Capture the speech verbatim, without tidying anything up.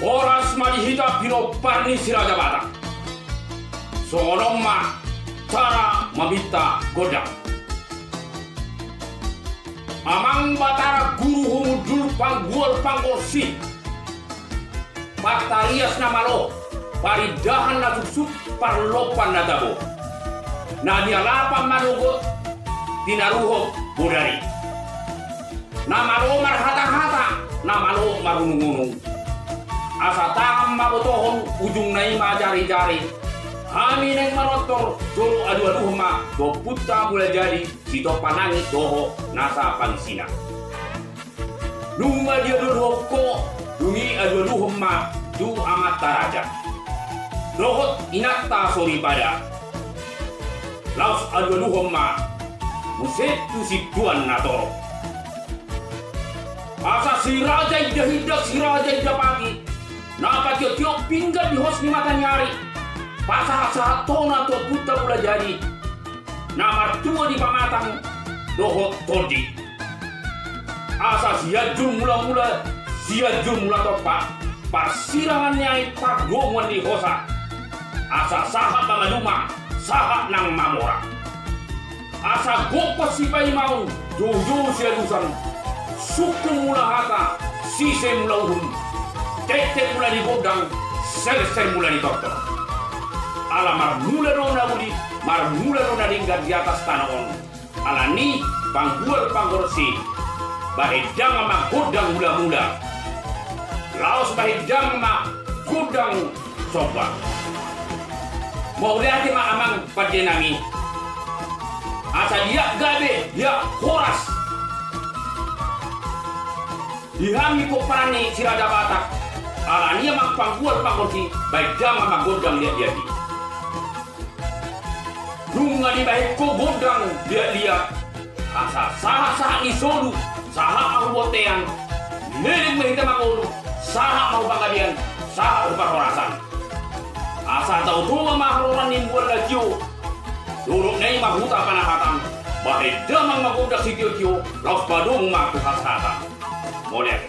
Horas ma di hita pinompar ni Si Raja Batak. Songon on ma cara maminta gondang. Amang Batara Guru Humundul, Panggual Pangkorsi, partarias na malo, parindahan na suksuk, parlompan na tabo. Na nialapan manogot, tinaruhon bodari. Na malo marhatahata, na malo marunungunung. Asa tangan ma botohon, ujungna i ma jarijari. Hami naeng manortor, jolo alualuhon ma tu Ompunta Mulajadi, Sitompa Langit dohot nasa pangisina. Nunga dialualuhon ho, dung i alualuhon ma tu amanta raja dohot inanta soripada. Laos alualuhon ma muse tu sintuan na torop. Asa si Raja Indahinda, si Raja Indapati, na patiotio pinggan di hos ni mataniari, pasahatsahat hona tu Ompunta Mulajadi, na martua di pamatang dohot tondi. Asa Sianjur Mulamula, Sianjur Mulatompa, parsirangan ni ari, pardomuan ni hosa. Asa sahat ma maduma, sahat nang mamora. Asa gokhon sipaimaon, joujou sialusan, sungkun mula hata, sise mula uhum, tektek mula ni gondang, serser mula ni tortor. Ala marmula do na uli, marmula do na denggan di atas tano on. Alani i, Panggual Pangkorsi, bahen damang ma gondang mulamula. Laos bahen damang ma gondang somba. Mauliate ma amang pande nami. Asa liat gabe, liat horas di hami pomparan ni Si Raja Batak. Alani i, amang Panggual Pangkorsi, bahen damang ma gondang liatliat i. Nunga dibahen ho gondang liatliat, asa sahatsahat ni solu, sahat ma hu bontean, leleng ma hita mangolu, sahat ma hu panggabean, sahat hu parhorasan. Asa tau toba ma haroro ni mual na tio, dolok na i ma huta panahatan, bahen damang ma gondang sitiotio, laos padomu ma tu hasahatan. Mauliate.